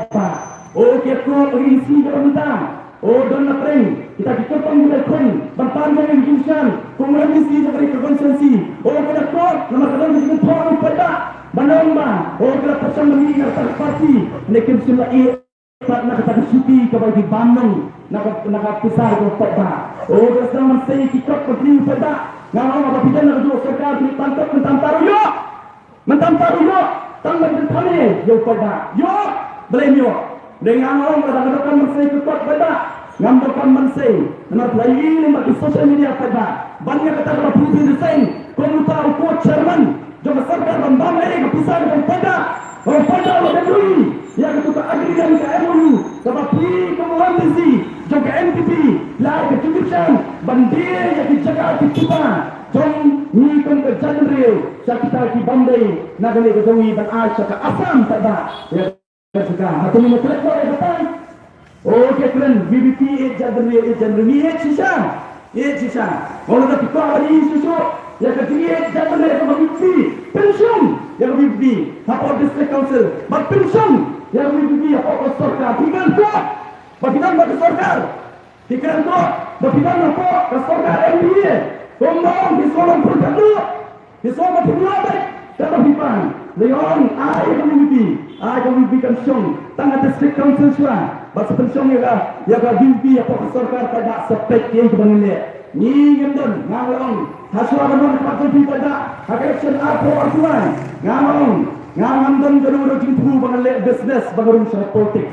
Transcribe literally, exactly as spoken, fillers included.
Pah. O ki kot ba ki D C ka bynta. O don na pdeng kita ki kyrpang ki khun ban pan jong ki mission kum M D C jong ka constituency. O kita kot namar ka don ki kyrpang u paidbah ban ong ba o kita pyrshang ban ïa ka party ne kim shym la ïa pat na kata ka shuti kaba ki bam nong na ka na ka pisa ka paidbah. O kita sdang ban sei ki kot ba ki paidbah. Nga ong ba phi don na ka juh sorkar phi pan kot mynta mynta ruh ïoh. Mynta mynta ruh ïoh, tang ba pynthame ïa u paidbah. Ïoh, balei ym ïoh? Dei nga ong ka dang donkam ban sei ka kot paidbah. Ngam donkam ban sei. Namar phi la ïohi lyngba ki social media paidbah ban ïa kata kaba phi phi resign kum uta u co-chairman jong ka sorkar ban bam ei ka pisa ka jong u paidbah. Ka u paidbah u la dep ïohi ïa kata ka agreement ka M O U kaba phi kum u M D C jong ka N P P la ai ka jingkyrshan ban die ïa ki jaka ki pisa jong ngi kum ka jaitbynriew sha kita ki bym dei na kane ka jong ngi ban ai sha ka Assam paidbah. Ïa ka jaka ha to ngi na klet ba ïa ka tai. O ke kren V P P ïeit jaitbynriew ïeit jaitbynriew ngi ïeit shisha. Ïeit shisha. Ngau lada phi kwah ban ïeit shisha ïa ka jingïeit jaitbynriew kaba V P P pynshong ïa ka V P P hapoh District Council bad pynshong ïa ka V P P hapoh ka sorkar. Phi kren ko ba phi don bad ka sorkar. Phi kren ko ba phi don hapoh ka sorkar M D A. Kumba ong phi sngewlong pyrkhat lut. Phi sngewbha phi lut beit kata phi pan. Lei ong ai ka V P P, ai ka V P P kan shong tang ka district council shuwa. Bad sa pynshong ïa ka ïa ka V P P hapoh ka sorkar paidbah sa peit kiei kiba ngin leh. Ngi ngim don, nga ong ha shuwa ban wan ka jong phi paidbah ha ka election arphew arphew lai. Nga ong nga ngam don ka dei ka jingthmu ba ngan leh business ba nga rung sha politics.